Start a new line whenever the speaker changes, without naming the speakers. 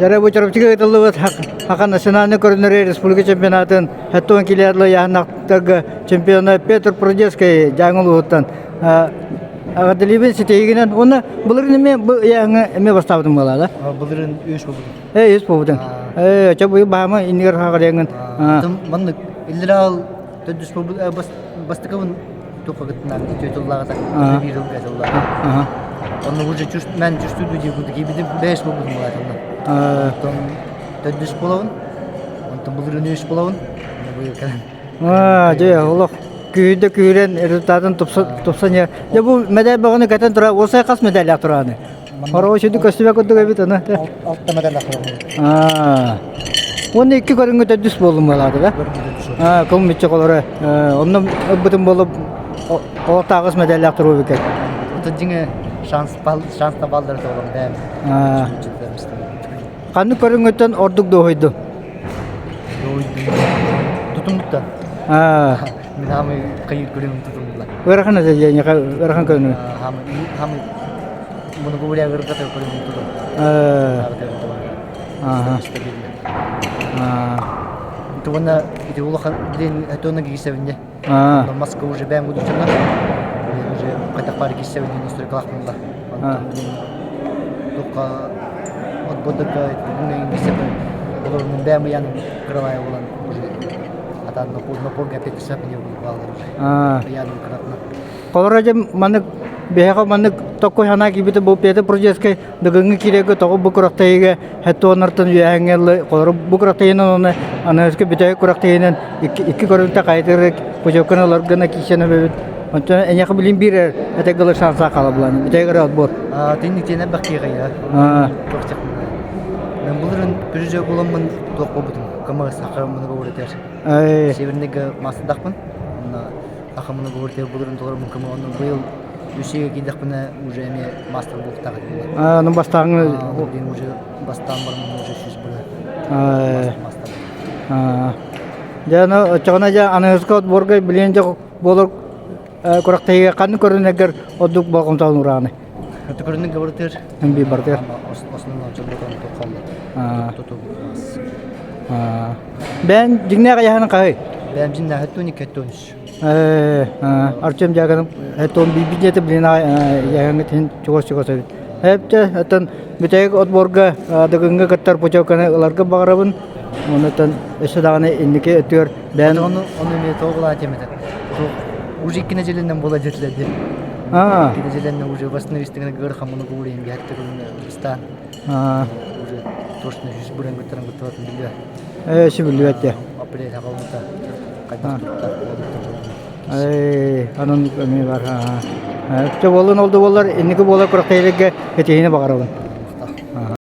Дьэ бу Чурапчыга ыытыллыбыт Саха национальнай көрүннэри республика чемпионатын 70 километрлы ыйааһыннахтарга чемпиона Петр Прудецкий Дьааҥы улууһуттан эҕэрдэлиибин ситиһиигинэн уонна былырыын эмиэ бу ыйааһыҥҥа эмиэ бастаабытым буолла да?
Былырыын үс буолбутум.
Ээ үс буолбутуҥ. Ээ чэ быйыл баама иннигэр хаҕарыаҥын.
Маннык иллэраал төрдүс буолбут бастакыбын туохха кыттынаан титуллааҕыта биир ылга тыллааҕа. Онно уже мен чувствую дии курдук киирбитим бэс буолбутум буолаатылла. Онтон төрдүс буолабын. Онтон былырыын үс буолабын. Быйыл кэлэн.
Аа, дьэ, олох күүрдэ күүрэн результатын тупсан Дьэ бу медаль бөҕөнү кэтэн тура, уосай хас медаллаах турааны? Хоро сүдү көстүбэ курдук эбит аны.
Алта медаллаах турааны.
Уонна икки көрүҥҥэ төрдүс буоллум буолааты да? Аа, кыл мүччэ колоро. Онно ылбытым буолуп олохтааҕыс медаллаах туруо эбикет.
Ото дьиҥэ шанс шанс табаллар тоҕолом бэм.
Ханнык көрүҥҥүттэн ордук дуоһуйду?
Тутумуттан. Мин хаамый хайыр көрүҥүм тутумула.
Ыарахан этэ дьиэниэхэ ыарахан көрүҥү.
Хаамый хаамый муну бу ыарырҕата көрүҥүм тутум. Тугуна ити улахан билин этона киисэбинне. Маска уже бэм гудучана. Уже хайдах баар киисэбинне настройкалаахпын Онтон билин туохха отбордорго бүгүҥҥэ киисэбин олор мин бэм ыйан кыралаайа буолан уже атаан напорга опять писать не баалар уже ыйаным кыратына.
Холоро дьэ маннык биһиэхэ маннык токкой санаа киирбитэ бу Петр Прудецкай Дыгыҥҥы киирэгэ тоҕо бу күрэхтэһиигэ хеттуоннартан үөһээҥҥэ ыллы холоро бу күрэхтэһиинэн уонна аныгыскы бүтэһик күрэхтэһиинэн икки икки көрүҥтэ хайытырык путевканы ылар гына киирсэн эбэбит онтон эйиэхэ билин биир этэ гылы шанса хаала булан бүтэһик эрэ отбор
Тинник тиэнэ баккиэҕэйэ Мен былырын призер буламмын туох буолбутум кыма саха муну говоритер Северныйга маастардахпын онно саха муну говоритер былырын толорумун кыма онно быйыл Үсүгэ киирдэхпинэ уже эмиэ мастер буолуохтаах этим.
Аа, ну бастааҥҥы
Блин, уже бастаан баран уже сүүс было. Мастер.
Дьэ, ну, оччоҕуна дьэ аныгыскы отборга билиэн дьэ буолар күрэхтэһиигэ ханнык көрүнэргэр ордук болҕомтоҕун урааны?
Көрүнүк барытыр.
Би барытыр.
Основном чорботон тохолло. Туту.
Бэйэн дьиҥнээх ыйааһынын хаһый?
Бэйэм дьиҥнээх 72 73.
Артем Дьяконов этон биирдиэтэ билин яһаҥҥытын чугас-чугас эбит. Эптэ оттон бүтэһик отборга Дыгыҥҥа кыттар путевканы ыларга баҕарабын. Онтон өссө даҕаны инники өттүгэр бэйэн
Ону ону эмиэ тоҕо тем это. Уже икки неделянан буола дьэтилэр диэн. Икки неделянан уже восстановистыгына гыр хамыны гуурин биһатты күнү Уже точно жүз бүрэн гыттаран гыттыбатын билбэ.
Ээ, сөбүлүбэт дии.
Апрель хаҕалбыта хайдах туттар
Эй, анан эмиэ бар. Чэ буоллун ол да буоллар инники буолар күрэхтэһиилэргэ этиһиини баҕарабын.